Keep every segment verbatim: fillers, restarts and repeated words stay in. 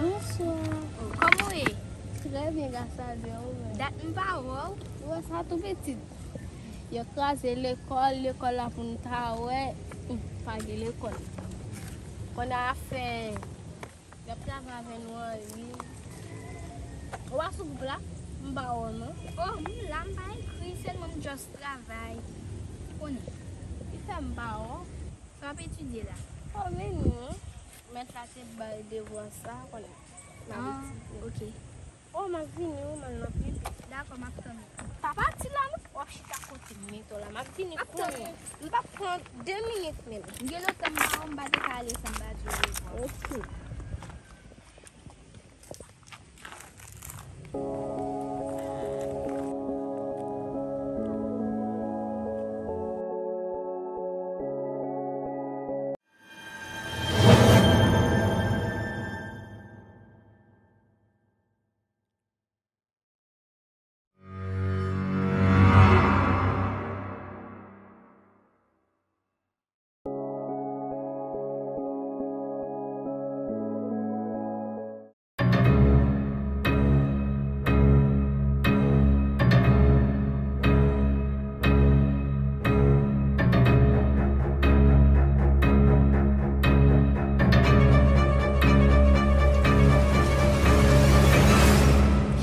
Bonswa. Oh, kòman w ye? Trè byen, gras a Dye, ou menm? Dat m pa wè w. Ou wè sa tou pitit. Yo kraze lekòl, lekòl la pou n ta wè, hmm, pa gen lekòl. Kounye a afè y ap travay avè nou an, wi. Ou pa sou gwoup la? M pa wè w non. Oh, m la, m pa ekri, sèlman m just travay. Konnen. Ki fè m pa wè w? Sa w ap etidye la? Oh, vini wi. Mèt la te bay devwa sa, konnen. M ap etidye. Ah, ok. Oh, m ap vini wi, m al nan pipi. Dakò, m ap tann ou. Pa pati la non, w ap chita kote m mete w la. M ap vini kounye a. M p ap pran de minit menm. M gen lontan m pa wè w, m pa te ka ale san m pa di w rebò. Ok.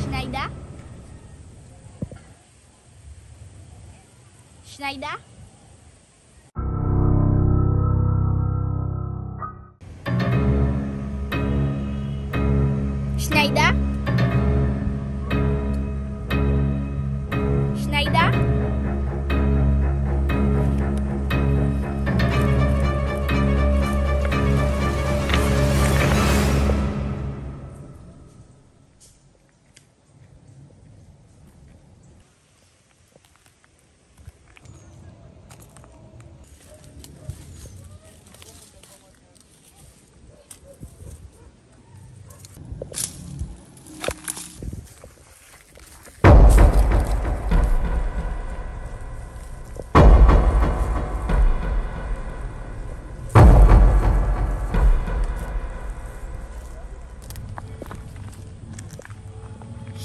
Schneider? Schneider? Schneider? Schneider?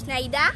Schneider?